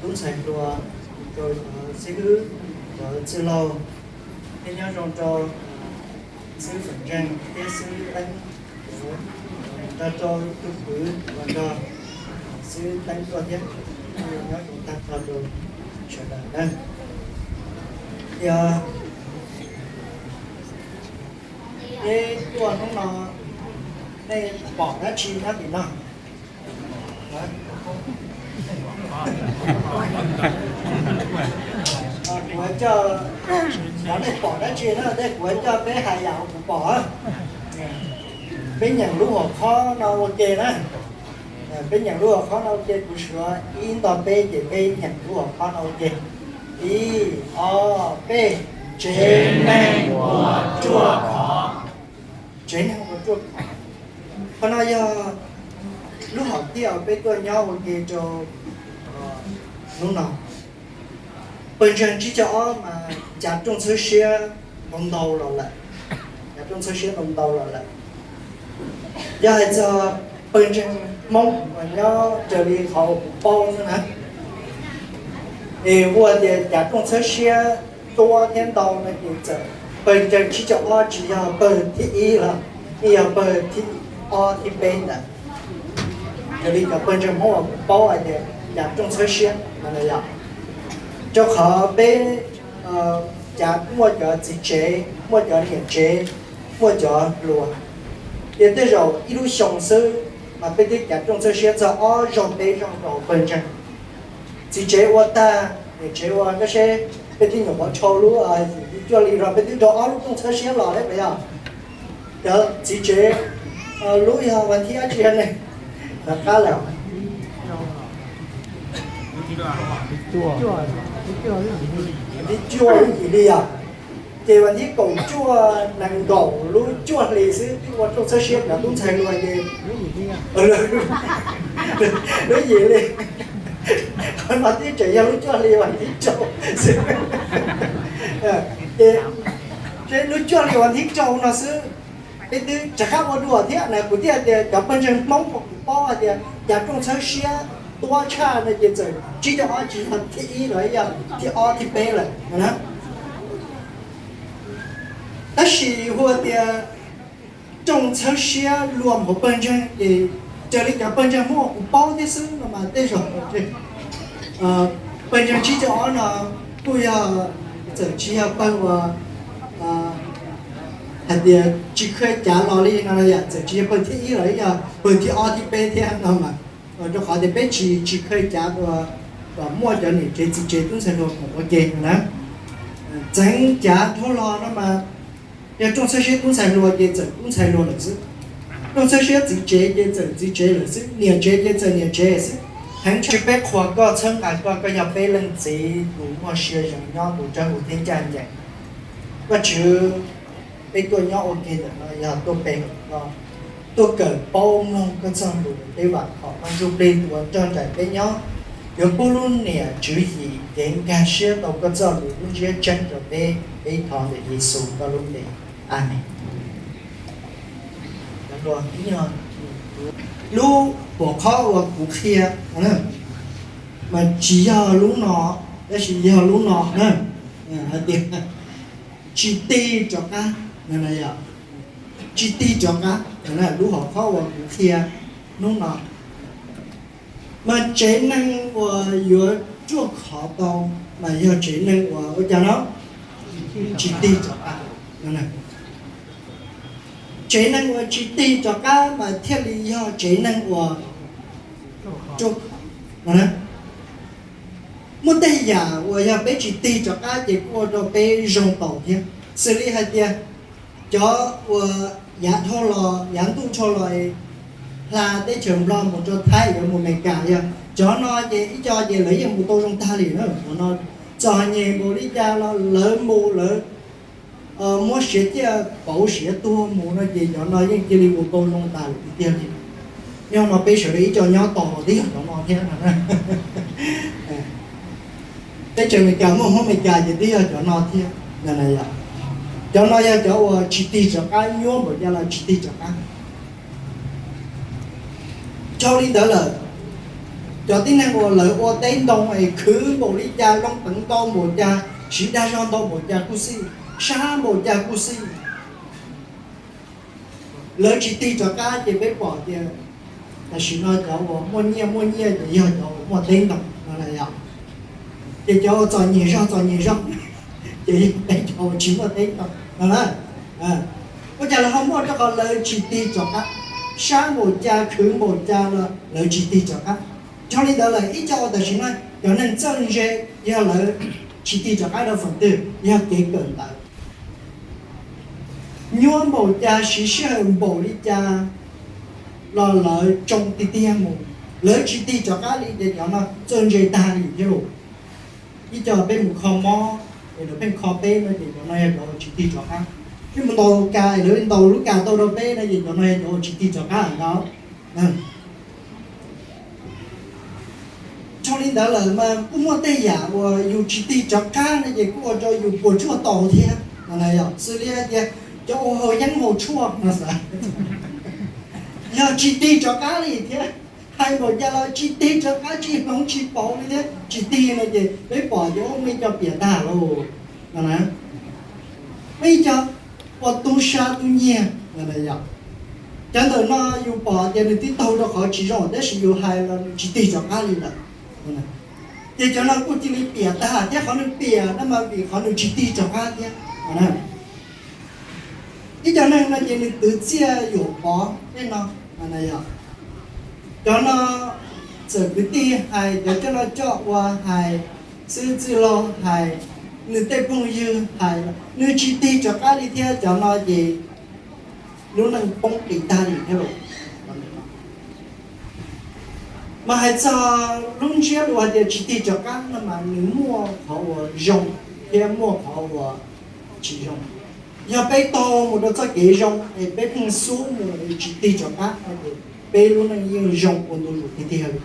Tub ntxhais hluas, rau cov xib hwb, cov txwj laug, thiab nyob zoo rau xib hwb Feem Ntseeg thiab xib hwb Teeb, nrog rau tus kwv uas nrog xib hwb Teeb tuaj thiab, nyob zoo tag nrho rau sawv daws na. Yog peb tuaj hnub no, nej pom dab tsi nyob tim no? Kuv coj, nej pom dab tsi na, tej kuv coj peb hais yam uas kuv pom. Peb nyeem lub hom khob no ua ke na. Peb nyeem lub hom khob no ua ke, kuv suav ib nto peb ces peb nyeem lub hom khob no ua ke. Ib, ob, peb. Tsev neeg uas ruaj khov. Tsev neeg uas ruaj khov. Qhov no yog lub hom phiaj uas peb tuaj nyob ua ke rau hnub no. Pawg ntseeg tsib caug ob mas cav rooj txhawb siab ntau ntau los lawm. Cav rooj txhawb siab ntau ntau los lawm. Yog hais txog pawg ntseeg Hmoob uas nyob raws li qhov uas kuv paub xwb na, es ua tias cav rooj txhawb siab tuab thiab ntau no ces txawm pawg ntseeg tsib caug ob tsis yog pawg thib ib los, yeej yog pawg thib ob thib peb ntawd. Raws li cov pawg ntseeg Hmoob uas kuv paub hais tias cav rooj txhawb siab no yog, rau qhov peb cav muaj cov txiv tsev, muaj cov niam tsev, muaj cov hluas, ces tej zaum ib lub xyoo xwb mas peb twb cav rooj txhawb siab txog ob zaug peb zaug rau pawg ntseeg. Txiv tsev ua tag, niam tsev ua, koj seb, peb twb nyuam qhuav dhau lub yim hli cuaj hli los peb twb dhau ob lub rooj txhawb siab los thiab puas yog? Cov txiv tsev lub yog vas thib dab tsi ne? Rov qab lawm. Vas thib cuaj yim hli yom. Ces vas thib kaum cuaj nees nkaum lub cuaj hli xwb twb ua rooj txhawb siab cov tub ntxhais hluas ces lub yim hli. Qhov no twb tseem yog lub cuaj hli vas thib rau xwb. Ces lub cuaj hli vas thib rau no xwb, peb twb rov qab ua dua thiab na. Kuv thiaj tias cov pawg ntseeg Hmoob uas kuv paub hais tias cav rooj txhawb siab tuab tshaj no ces txawm tsib caug ob tsis yog thib ib los yog thib ob thib peb lawm na. Tab sis hu tias rooj txhawb siab luag hauv pawg ntseeg ces raws li cov pawg ntseeg Hmoob uas kuv paub thiab xwb no mas tej zaum pawg ntseeg tsib caug ob no kuj yog, txawm tsis yog pawg uas hais tias tsis kheev cav los li no yom, txawm tsis yog pawg thib ib los yog pawg thib ob thib peb thiab no mas, rau qhov tias peb tsis tsis kheev cav uas muaj cov niam tsev txiv tsev tub ntxhais hluas koom ua ke no na. Txeev cav dhau los no mas yog rooj txhawb siab tub ntxhais hluas ces txawm tub ntxhais hluas lawm xwb. Rooj txhawb siab txiv tsev ces txawm txiv tsev lawm xwb, niam tsev ces txawm niam tsev xwb. Heev tshaj peb qhuas koj txhawb nqa koj, koj yog peb leej txiv tus muaj sia zoo nyob tus dawb huv thiab ncaj ncees. Koj Tswv, peb tuaj nyob ua ke ntawm no yog tuaj pe hawm koj, tuaj kawm paub mloog koj txoj lus, peb vam khom koj Ntsuj Plig tus uas nrog nraim peb nyob yuav pub lub niam tswv yim kev nkag siab tau koj txoj lus lub ntsiab tseeb rau peb. Peb thov ntawm Yexus koj lub npe, amees. Lub hom khob uas kuv qhia mas tsis yog lub no, tab sis yog lub no na, hais tias tsis tig rov qab, tsis tig rov qab. Lub hom khob uas kuv qhia hnub no mas tsev neeg uas yuav ruaj khov tau mas yog tsev neeg uas ua cas no tsis tig rov qab. Tsev neeg uas tsis tig rov qab mas thiaj li yog tsev neeg uas ruaj khov. Muaj tej yam uas yog peb tsis tig rov qab ces kuj ua rau peb zoo tau thiab. Xws li hais tias cov uas yav dhau los, yav ntuj dhau los hla teb chaws Nplog mus rau Thaib yuav mus Amelikas, yog cov no ces ib co ces lawv yeej mus tau zoo tag li na. Cov no txom nyem npaum li cas los lawv mus lawv muab siav ciaj pauv siav tuag mus no ces cov no yeej cia li mus tau zoo tas lawm tiag tiag li. Nyob no peb sawv daws ib co nyob tos los twb yog cov no thiab. Teb chaws Amelikas muaj Hmoob Amelikas ces twb yog cov no thiab. Cov no yog cov uas tsis tig rov qab, nyuaj npaum cas los tsis tig rov qab. Dhau li ntawd lawm, Cov tib neeg uas lawv ua teb ntoo es khwv npaum li cas, loo peev ntau npaum cas, siv dag zog ntau npaum cas kuj xij, sab npaum cas kuj xij, lawv tsis tig rov qab ces peb pom tias tam sim no cov uas muaj nyiaj muaj nyiaj ces yog cov uas muaj teb ntoo no na yom. Ces cov uas txom nyem zog txom nyem zog ces yog peb cov uas tsis muaj teb ntoo no na. Ua cas lawv ho muaj? Rau qhov lawv tsis tig rov qab, sab npaum cas khwv npaum cas los lawv tsis tig rov qab. Yog li ntawd lawm ib co uas tam sim no cov neeg txawj ntse yog lawv tsis tig rov qab rau feem twg, yog kev kawm ntawv. Nyuaj npaum cas siv sij hawm npaum li cas los lawv tsoo tiag tiag mus, lawv tsis tig rov qab li ces cov no txawj ntse tag li thiab lauj. Ib co peb mus kho mob es lawv pheej kho peb no ces cov no yog cov uas tsis tig rov qab. Peb mus ntaus kas es lawv ntaus lub kas tau rau peb no ces cov no yog cov uas tsis tig rov qab ntag. Yog li ntawd lawm mas kuj muaj tej yam uas yus tsis tig rov qab no ces kuj ua rau yus puas tsuaj tau thiab no na yom. Xws li hais tias cov uas haus yeeb haus tshuaj no xav, yog tsis tig rov qab li thiab, hais npaum cas los tsis tig rov qab, tsis hloov tsis pauv li thiab, tsis tig no ces peb pom ces ua muaj ib co piam tag lauj no na. Muaj ib co ua tu sa tu nyiag no na yom. Cov ntawm no yus pom tias nws twb taug rau qhov tsis zoo tab sis yus hais los nws tsis tig rov qab li lawm. Ces cov no kuj cia li piam tag thiab, qhov nws piam no mas vim qhov nws tsis tig rov qab thiab no na. Ib co neeg no ces nws twv txiaj yuam pov tej no, cov no txawm kwv tij hais, cov coj noj coj ua hais, xib hwb txwj laug hais, nws tej phooj ywg hais, nws tsis tig rov qab li thiab, cov no ces lub neej poob qis tag li thiab lauj. Mas hais txog lub ntsiab lus hais tias tsis tig rov qab no mas nws muaj qhov uas zoo thiab muaj qhov uas tsis zoo. Yog peb taug mus rau txoj kev zoo es peb pheej xub mus tsis tig rov qab no ces peb lub neej yeej zoo ua ntu zus tiag tiag li.